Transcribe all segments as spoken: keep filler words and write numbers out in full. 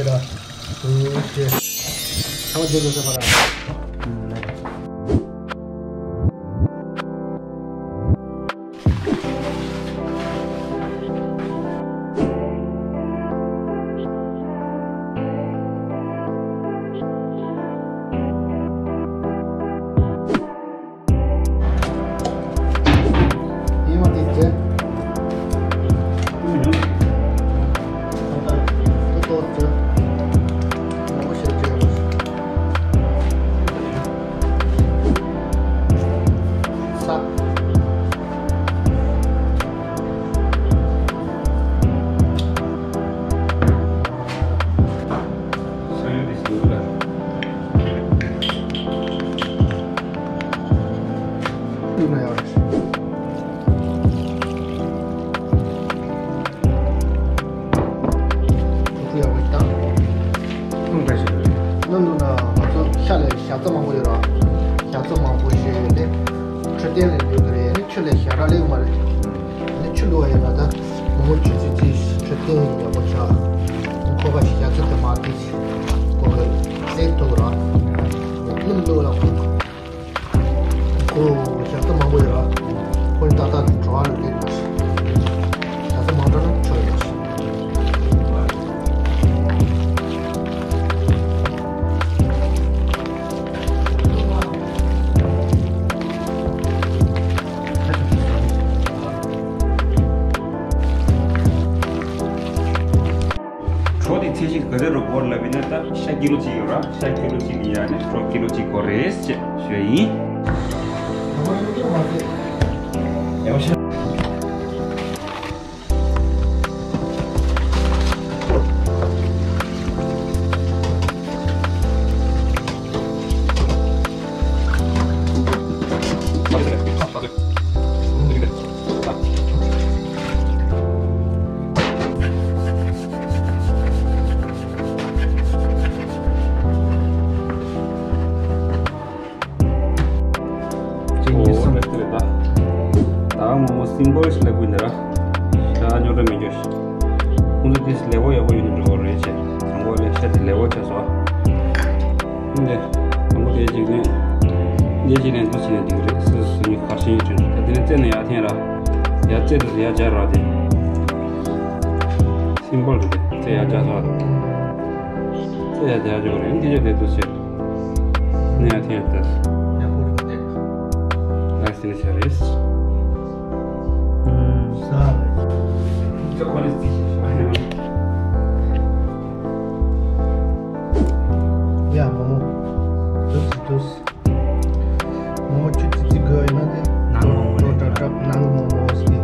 ཡ། ཨུ། ཞེས། ཚང་མ་འཇོན་འཇོན་བྱས་པ་ར། ཨུ། ལགས། ཨེ་མ་དེ་ཚེ། ཨུ་ཡོང་། ད་ལྟ་ཏོག་ཙམ། མང་པོ་ཞིག་བྱས་ཡོང་། ས། ས་ཡོད་དེ་ཞིག་ཡོད་ལ། ཡོད་ན་ཡག་རེད། ཐུག་ཐུག་ཡག་པོ་ཞིག་བཏང་། ཐུག་འདྲ་ཞིག་རེད། ནམ་དུ་ན་ང་ཚོ་ཤ་ལས་ཞག་རྩི་མང་པོ་ཡོད་ར། ཞག་རྩི་མང་པོ་ཞིག་ནི་འཕྲོད་བསྟེན་ལས་འགྲོ་གི་རེད། ནི་ཆུ་ལས་ཞག་ར་ལས་མ་རེད། ནི་ཆུ་བླུགས་པ་ཡིན་ན་ད་མོག་མོག་ཆུ་ཚོད་གཅིག་འཕྲོད་བསྟེན་ཡག་པོ་ཆགས། ཁོ་པ་ཞིག་ཞག་རྩི་དེ་མ་དེ་ཞིག་ཁོ་གི་བསད་ཐུབ་ར། སྣུམ་བླུགས་ལ་ཁོ། ཁོ་ཞག་རྩི་མང་པོ་ཡོད་ར། ཁོ་ནི་ཏག་ཏག་འགྲོ་བ་ལ་སླེབས་ཡོད་ཞིག་ཞག་རྩི་མང་དྲགས་ན་ཆོ་ཡོད་ཞིག་གྲོ་དེ་ཚད་གཞི་ག་ཚོད་རུ་འགོར་ལབ་ཡིན་ན། ད་ཤ་ཀི་ལོ་གཅིག་ཡོད་ར། ཤ་ཀི་ལོ་གཅིག་ཡིན་ཡ་ནི་གྲོ་ཀི་ལོ་གཅིག་འགོར་རེད་ཅེས་ཞུ་ཡ་ཡིན། ཡག་པོ་ཤ། གཅིག་གཉིས་གསུམ། ད་མོག་མོག་སིམ་པལ་ཞིག་ལབ་དགོས་འདི་ར། ད་རྙོག་དྲ་མེད་རྒྱུ་ཞིག་ཁོང་ཚོ་དེ་ལེགས་པོ་ཡག་པོ་ཡོད་ནི་འགྲོ་བ་རེད་ཅེས། དང་པོ་ལས་ཤ་དེ་ལེགས་པོ་ཆགས་སོང་། འདི་དང་པོ་དེ་གཅིག་ནས་འདི་གཅིག་ནས་འདུ་བྱས་ནས་འདི་རེད། སུ་སུ་གཉིས་གར་ཤེས་ཡོད་ཅིང་ད་དེ་ནས་རྩེ་ནས་ཡར་འཐེན་ར། ཡར་རྩེ་དུ་ཡར་སྦྱར་ར་དེ། སིམ་པལ་རེད་དེ། རྩེ་ཡར་སྦྱར་སོང་། རྩེ་ཡར་སྦྱར་འཇོག་རེད། འདི་ཅོ་དེ་འདུ་བྱས། ནས་ཡར་འཐེན་ཡར་ཏེ། ལ་སི་ནི་ཤ་རེས། ས། ཅོ་ཁོ་ནི་སི་ཤ། ཡ་མོག་མོག་འདུག་སེ་འདུག་སེ། མོག་མོག་ཆུ་ཙི་ཙི་དགོས་ཡིན་ན་དེ། ནང་མོག་མོག་ཅོ་ཅོ་ཅོ་ནང་མོག་མོག་སི།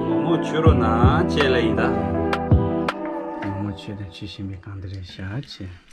མོག་མོག་མཆོད་རོགས་གནང་བྱས་ལ་ཡིན་ད། མོག་མོག་མཆོད་དང་མཆོད་བཞིན་པའི་གང་འདི་རེད་ཤག་བྱས།